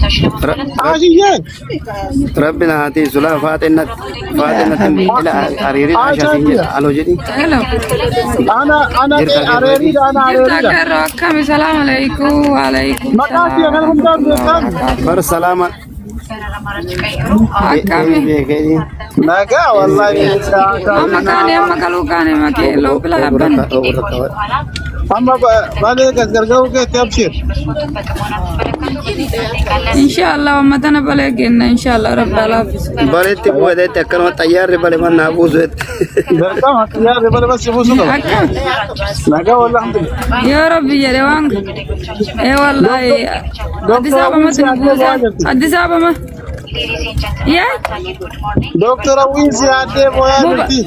Ashiyyee. Rabbi na haati sulaa faaxennatti faaxennatti ila ariirii Aishaa siin jedha aloo jedhi. Hello. Ana ana Jirta keerroo areeriidha ana Jirta areeriidha. keerroo akkami? Salaam alaikum. Waalaikum Maqaa kiyya salaam kana hundaan beektan. Bar salaama Akkami? beekee Nagaa wallahi. Amma kaane amma galuu kaane makee loopila yaabbannu. Amma balee gargaaruu keetti abshir. Inshallah amma tana balee kenna inshallah rabbi alaafis. Baletti bu'eetti akkanuma xayyaarri bale mannaa buusuetti. Dirqama xiyyaarri bale bas buusuu qaba. Akkam? Nagaa wallahi alhamdulillah. Yoo rabbi jedhe waan ee wallahi Addis Doktor Ababa Awwiin si matti nu addee buusa. boo'aa jirti. Addis Ababa. Yaa? Doktor Awwiin si addee boo'aa jirti.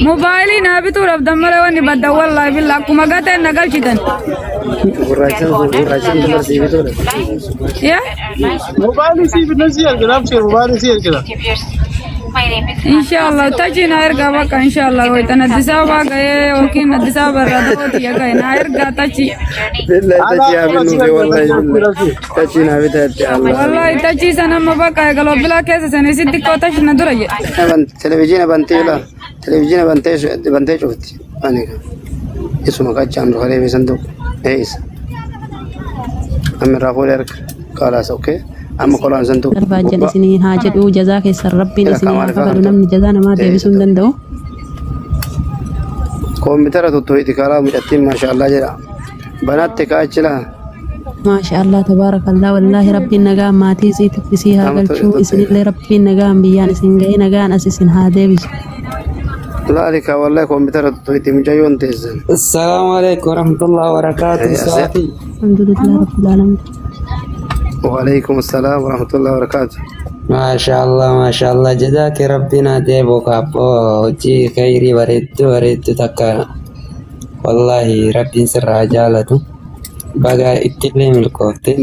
Mobaayilii naa bituudhaaf dammalee wanni badda wallahi billa akkuma gateen na galchitan. Gurraachaan gurraachaan dabarsii bituudha. Yaa? Mobaayilii si bitna si ergina abshir mobaayilii si ergina. Inshallah tachi na ergaa bakka inshallah waytan Addis Ababa ga'ee yookiin Addis Ababa irraa ta'uuti yaa ga'e na ergaa tachi. Billahi Ana tachi haa akkuma si binnuufi ergina wallahi tachi billahi abshir. tachi naa bitaatti Allah. Wallahi tachi sana amma bakka eegaloo bilaa keessa sana isitti xiqqoo tachi na dura jedhe. Televizyiina bantee laa televizyiina bantee bantee cufti. Ani isuma qachaan dhufa deebisan tokko eessa. Amma irraa fuudhee harka kaalaas okay. Amma kolaan san tokko Darbaa jedhan gubbaa isiniin haa jedhu jazaa keessan rabbiin ila isinii haa kaamaal kafalu kan namni jazaa namaa deebisuu hin danda'u. Koompitara tuttuuti karaa mucattiin maashaallah jedha. Banaatti ka'achi laa. Maasha Allah tabaarakallah wallaahi rabbiin nagaan maatii isiititti isii haa Nama galchuu isinillee rabbiin nagaan biyyaan isin ga'ee nagaan as isin haa deebisu. Laali kaa wallahi koompitara tuttuuti mucayyoon teessan. السلام عليكم ورحمة الله وبركاته صافي. Alhamdulillah rabbil alamin. وعليكم السلام ورحمة الله وبركاته. ما شاء الله ما شاء الله جزاك ربنا ديبو كابو هجي خيري بريد بريد تكا والله ربي سر عجالته بقى اتلي من الكوفتي.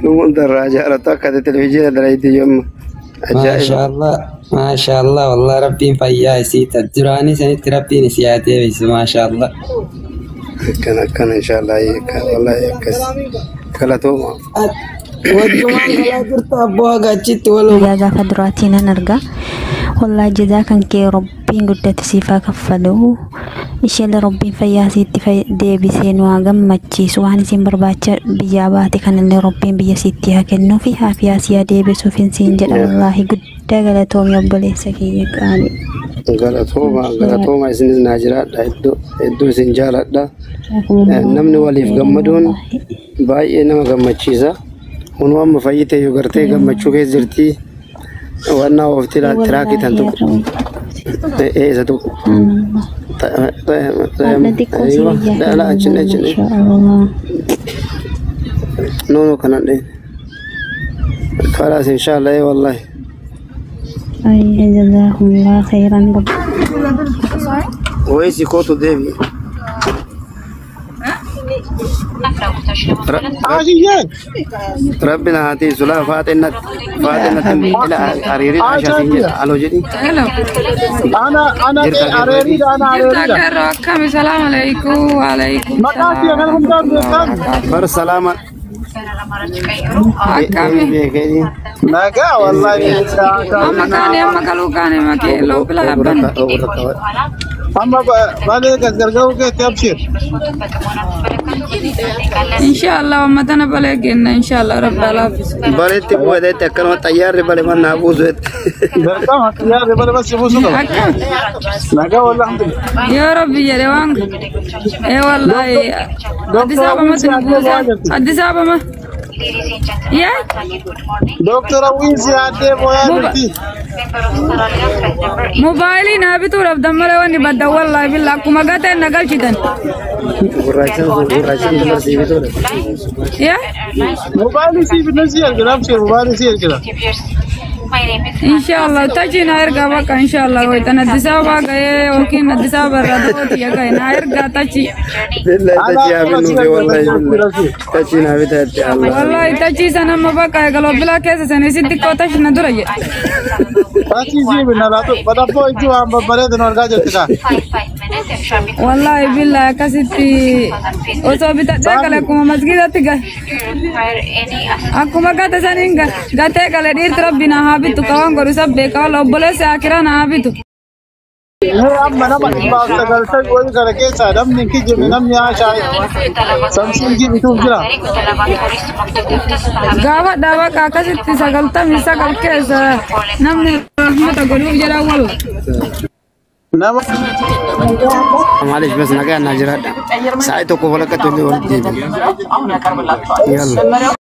نمون دراجة على طاقة التلفزيون درايتي يوم ما عجائب. شاء الله ما شاء الله والله ربي فيا سيتا دراني سنت ربي نسياتي بس ما شاء الله. كان كان إن شاء الله كان والله كس كلا توما. وجمان لا جرت أبوها قاتشت ولو Guyyaa gaafa duraatii nan arga. Wallaahi jazaa kan kee rabbiin guddate siif haa kaffalu. Isheellee rabbiin fayyaa siitti deebisee nu haa gammachiisu. Waan isin barbaacha biyyaa baate kanallee rabbiin biyya siitti haa kennuu fi haafiyaa si haa deebisuuf hin siin jedha. Wallaahi guddaa galatoomii obboleessa kiyya qaalii. Galatooma galatooma isinis naa jiraadha hedduu hedduu isin jaaladha. Namni waliif gammaduun baay'ee nama gammachiisa. Hunuu amma fayyite yoo gartee gammachuu keessa jirti. Wannaa oofti tiraakii tan Wallaahi tuqu. yaa Isa tuqu. Subhanallah. Hadha xiqqoo si Aywa biyyaa la kennan achi achi. maasha Allah. No no kanan dhee. خلاص إن شاء الله إيه والله. Ay jazakumullah khairan rabbi. ويسي كوتو ديبي. Ashiyyee. Rabbi na haati sulaa faaxennatti faaxennatti ila ariirii Aishaa siin jedha aloo jedhi. Hello. Ana ana Jirta keerroo areeriidha ana Jirta areeriidha. keerroo akkami? Salaam alaikum. Waalaikum Maqaa kiyya kana salaam hundaan beektan. Bar salaama Akkami? beekee Nagaa wallahi. Amma kaane amma galuu kaane makee loopila yaabbannu. Amma balee gargaaruu keetti abshir. Inshallah amma tana balee kenna inshallah rabbi alaafis. Baletti bu'eetti akkanuma xayyaarri bale mannaa buusuetti. Dirqama xiyyaarri bale bas buusuu qaba. Akkam? Nagaa wallahi alhamdulillah. Yoo rabbi jedhe waan ee wallahi Addis Doktor Ababa Awwiin matti si nu addee buusa. boo'aa jirti. Addis Ababa. Yaa? Doktor Awwiin si addee boo'aa jirti. Mobaayilii naa bituudhaaf dammalee wanni badda wallahi billa akkuma gateen na galchitan. Gurraachaan gurraachaan dabarsii bituudha. Yaa? Mobaayilii si bitna si ergina abshir mobaayilii si ergina. Inshallah tachi na ergaa bakka inshallah waytan Addis Ababa ga'ee yookiin Addis Ababa irraa ta'uuti yaa ga'e na ergaa tachi. Billahi Ana tachi haa akkuma si binnuufi ergina wallahi tachi billahi abshir. tachi naa bitaatti Allah. Wallahi tachi sana amma bakka eegaloo bilaa keessa sana isitti xiqqoo tachi na dura jedhe. Tachi si bitna laatu badabboo ijji waan babbareedu nu argaa jirti kaa. Wallaahi billaahi akkasitti osoo bitadhee gale akkuma masgiidatti akkuma gate saniin gatee gale dhiirti rabbi na haa bitu ka waan godhu isa beeka walla obboleessi akiraa na haa bitu. Mee amma nama 190 wayii kana keessaa namni hin kijibne namni haashaa Samsungii bituuf jira. Gaafadhaa bakka akkasitti 99 keessa namni rahmata godhuuf jedha walla. Nama Maaliif bas nagaa naa jiraadha. Sa'aatii tokko walakkaatti illee walitti deebina. Yalla.